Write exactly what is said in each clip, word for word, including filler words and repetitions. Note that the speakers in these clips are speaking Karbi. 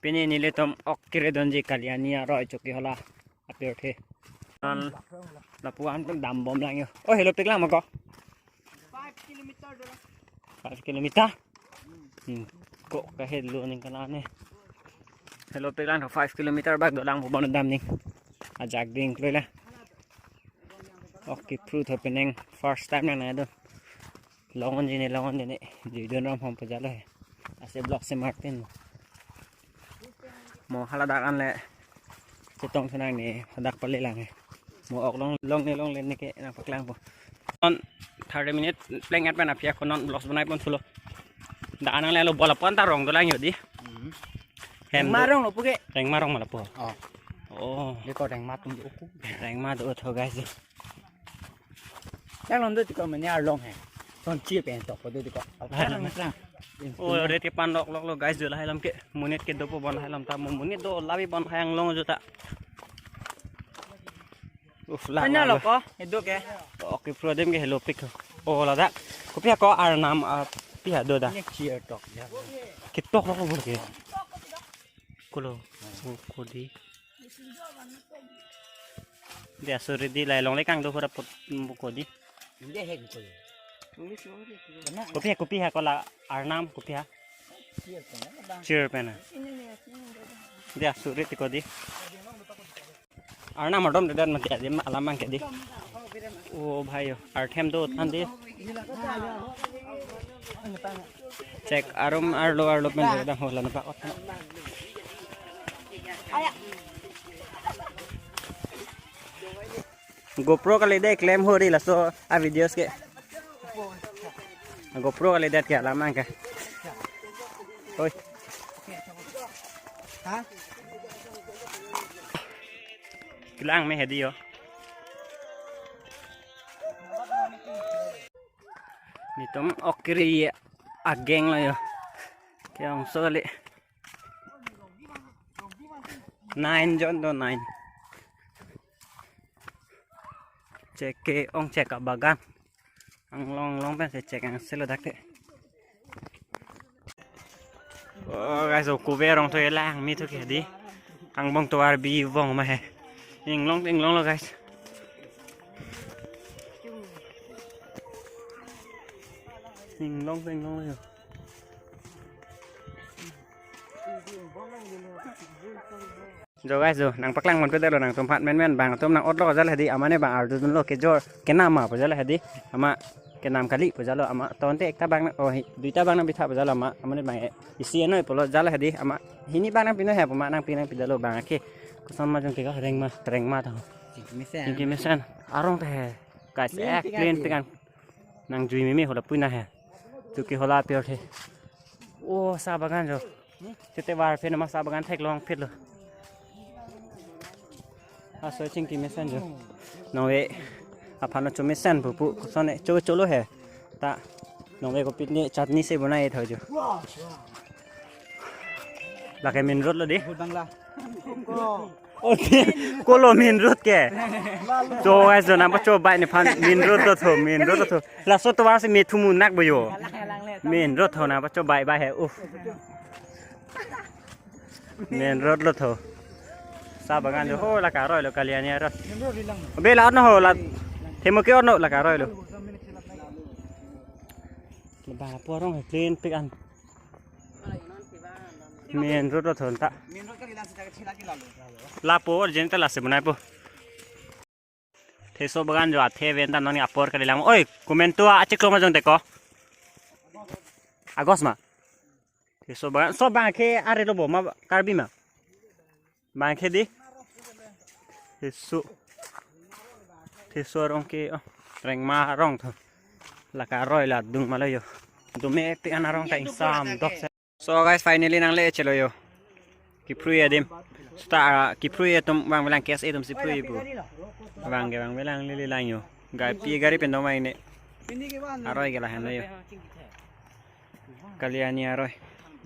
Pini nelitum ok kere dunji Kalyani aroi Chokihola apirthe. Non lapu-an pen dambom lang jo. Oh, helopik lang ma ko? Five kilometer. Hmm. Ko kahelo ning kala ne. Helopik lang five kilometer bak dolang pu bon dam ning. Ajak ding kloi la. Ok, kepru tho penang first time nang nangdun. Long-onji ne, long-onji ne. Jui dun ram hom pajalo he. Ase block se Martin. Mo haladak anle chetong thenang ne, hadak pale lang he. Mo ok long, longle longle ne ke nangpaklangpo. Non thirty minute pleng at pen aphi ako non vlogs banai pon thulo. Dak anang le lo bola pon ta rong dolang jo di. Hmm. Hem Rengma do. Rong lo puke. Rengma rong ma lapu. Oh. Oh. Dei ko rengma atum do uku. Rengma do tho guys. Yang long do tiko mene arlong he. Ton chir pen tok ko do tiko. Hai lang. Lang. Oh, ret kepan lok lok lo guys, jo lahai alam ke. Monit kedo po bon lahai alam ta mo monit do labi bon hai anglong jo ta. Uf, lang, mana lang, lo lang ko? Edo ke. Ok, kepru adim ke helopik. Oh, ladak. Kopi ako arnam, ah, pi ha do da. Next year tok ya. Ketok lo ko bor ke. Kulo. Oh, ko di. Dia suri di lai longle kangdo hura pot buko di. Hindi, he, ko. Kopi ha, kopi ha ko la arnam kopi ha. Chair pen na. Dia suri tiko di. Arnam adom dedan mati adim alam abang ke di. Oh bhai yo, arthem do than di. Chek arum arlo arlo pen dam hola na pa. GoPro kali de klem hori laso a videos ke. GoPro kali det ke alam abang ke. Oi. Ha? Kelang me hedi yo. Netum ok kere ageng lo yo. Ke-ongso kali. Nine jon do nine. Chek ke-ong chek abagan. Anglong long pen se chek ang selo dak te. Oh guys, oh, kuve rong tho elang mi tho ke di. Angbong tovar bi vong ma he. Inglong inglong lo guys. Inglong inglong lo yo. Jo guys, jo nangpaklang mon pedalo nangtum aphan menmen bang atum nang otlo jala hedi amat ne bang arjudunlo kejor kenam ma pu jala hedi amat kenam kali pu jalo amat tonte ekta bang oh hi- duita bang nangpitha pu jalo amat amat ne bang eh, isi enoi pulo jala hedi amat hini bang nangpinoi he pu amat nangpi nangpidalo bang ake koson ma jong ke ka rengma rengma tho. Chingki mesen. Chingki mesen arong te he guys. Clean eh pikan clean di. Pikan nangjui meme hola puina he. Chokihola apirthe. Oh, sa bagan jo. Chete var phe nama sa bagan theklong phitlo. Aso chingki mesen jo. Nongve aphan chomesen pupu kosone cho cholo he. Ta nongve kopine chutney se bonai tho jo. Lake main road lo di. Bhut Bangla. Oh, kolo main road ke. So guys, jo nangpachobai nephan main road lo tho, main road lo tho. Laso tovar si me thumu nak boyo. Main road tho nangpachobai bai he. Uff. Main road lo tho. Sa bagan jo ho lake aroi lo Kalyani aroi. Be la no ho la. Themo ke no lake aroi lo. Bang lapu arong he clean pikan. Main road lo thon ta. Lapu urgent ta lasi bonai po. Theso bagan jo athe ven ta noni apor kali lang. Oi, komantu achiklo ma jong te ko. Agos ma. Theso bagan, so bang ke are lo bo ma Karbi ma. Bang ke di. Theso. Theso arong ke, oh, rengma arong tho. Lake aroi la dung ma lo yo. Dome te an arong ta ingsam dok se. So guys, finally nangle chelo yo. Kephrui adim. Seta, ah, kephrui atum bang belang K S A atum si phrui pu. Bang ke bang belang lili lang yo. Gai pi gari pen dong bang ne. Aroi ke lahen lo yo. Kalyani aroi.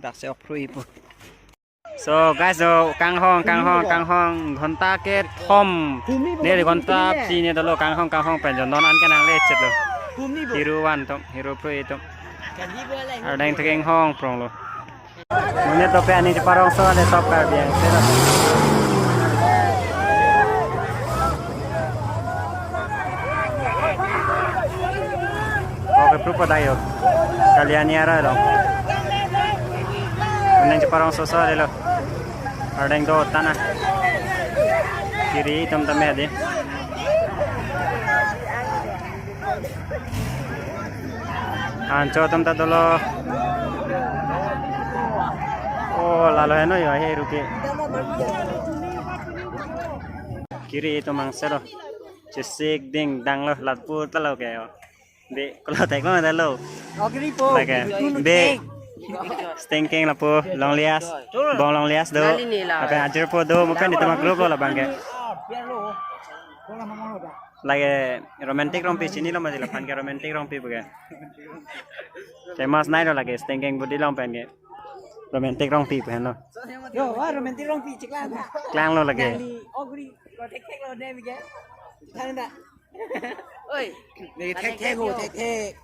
Dak se ok phrui pu. So guys, so kanghong, kanghong, kanghong, ghonta kethom. Neli ghonta pini dolo kanghong, kanghong pen jo non an ke nangle chet lo. Hiru van tum, hiru phrui tum. Ardeng thekeng hong prong lo. Monit dope aning cheparongso ale sop Karbi Anglong selo. Oke, prupo dayo. Kaliani aroi along. Aning cheparongso so alelo. Ardeng do tana. Kiri itum tame adi. Ancho atum ta dolo. Oh, lalo heno yo, he ruke. Kiri itum angsero. Chesik ding danglo, latpur talo ke yo. Be, kolo thek lo, dalo. Ogri po. Lake, be. Stinking lapu, longlias. Bong longlias do. Nali ni la. Ape ajir po do, mukan itum group lo labang ke. Lake romantic rongpi, chinilo mati laphan ke romantic rongpi pu ke. Famous nai lo lake stinking body along pen ke. Romantic rongpi pu heno. Yo, wa romantic rongpi chiklang. Klanglo lake. Nali ogri, lo thek thek lo ne bige. Thang da. Oi. Ni thek thek ho, thek thek.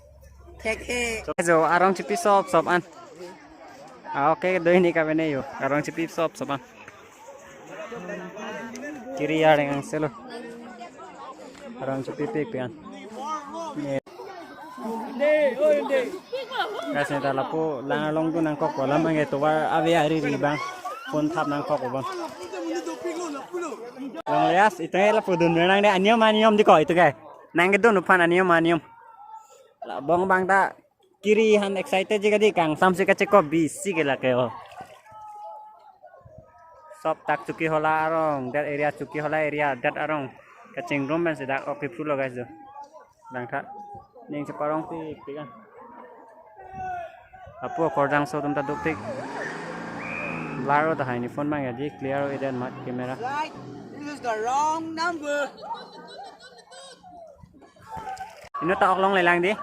Thek thek. So, arong chipi sop sop an. Ah, oke, do ini ka bene yo. Arong chipi sop sop an. Kiri areng angselo. Arong chipi pik pian. Guys, neta lapu lang along dun nangkok, kolam ange tovar ave ari ri bang. Phone thap nangkok bang. Longlias, itum ke lapu dun nang de, aniyom aniyom di ko itum ke. Nang kedun aphan aniyom aniyom. La bong bang ta kiri han excited ji kadi, kangsamsi kachekop bisi ke lake o. Sop tak Chokihola arong, that area Chokihola area, that arong. Kachingrum pensi dak ok kipru lo guys do. Langtha. Ning cheparongpi pik an. Apo kordang so atum ta dukpik. Blur o tahai ni phone bang ya di clear o iden mat camera. Right, this is the wrong number. Inut ta ok longle lang di.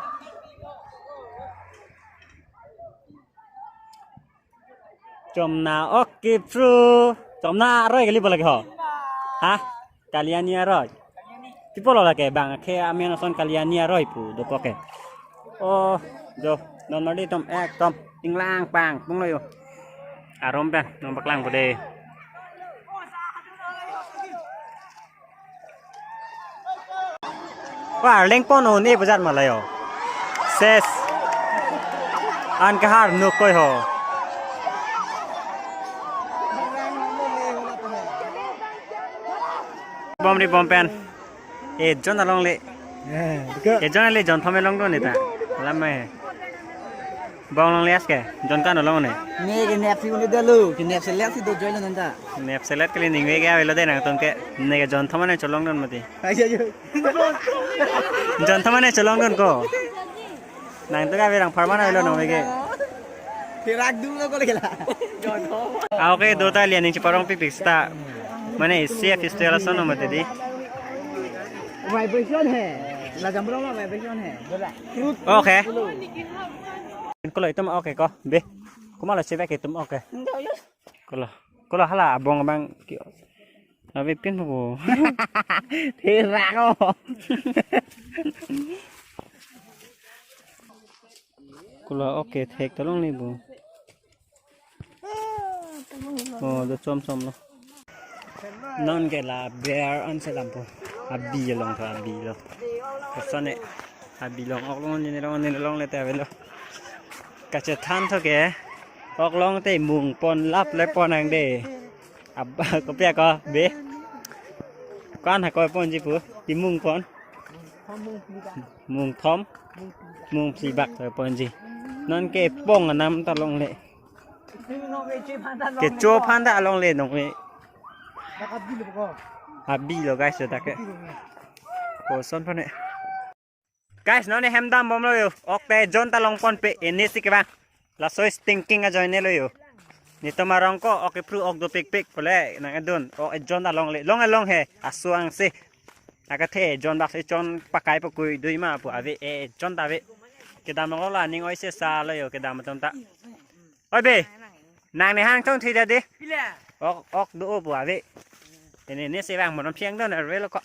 Chomna ok kipru. Chomna aroi kali bolak ho. Ha? Kaliani aroi. Pi pulo lake bang ke amen ason Kaliani aroi pu dopo ke. Oh, jo non madi tom ek tom inglang pang pung lo yo. Arum pen non paklang pu de. Wa lengpon o ne bajar malayo. Ses. An kahar nukoi ho. Bom ri bom pen. Ejon alongle. Eh, dike. Ejon ale jon thom along do neta. Lam mai. Bong longle aske. Jon kan along ne. Ne ke nep si uni dalu. Ke nep selet si do join nanda. Nep selet kali ningve ke avelo de nangtum ke. Ne ke jon thom ne cholong don mati. Ayo, ayo. Jon thom ne cholong don ko. Nangtum ke averang pharman avelo nong ke. Tirak dulu ko lagi lah. Ah, oke, do ta lian ning cheparongpi pik seta. Mane isi festival ason mati di. Vibration hai. Lajang bro ma vibration hai. Oke. Kolo itum oke ko, be. Kumalo chevek itum oke. Kolo. Kolo hala abong abang ki. Ave pin ko. Thera ko. Kolo oke thek tolong ni bu. Oh, do chom chom lo. Non ke la bear an selam po. Abi along tho abi lo. Kosone abi along ok long ni long ni long le te avelo. Kachethan tho ke. Ok long te mung pon lap le pon ang de. Ab kopi ako be. Kan ha koi ponji pu. Ti mung pon. Mung thom. Mung phli bak koi ponji. Non ke pong anam ta longle. Kecho aphan ta longle nong ve. Abi lo guys, ta ke. Koson aphan ne. Guys, non ne hem dam bom lo yo. Ok te jon ta long ponpe, ene si ke bang. Laso stinking ajoine lo yo. Netum arong ko ok kipru ok dopik pik kole nang edun. Ok ejon ta longle. Long along he. Aso angse. Akathe ejon bak se chon pakai pakui dui ma pu ave ejon ta ave. Kedam lo la ning oi se sa lo yo kedam atum ta. Oi be. Nang ne hang chongthi da di. Pila? Ok, ok do o pu ave. Ene ne se bang monom phiang don arve lo ko.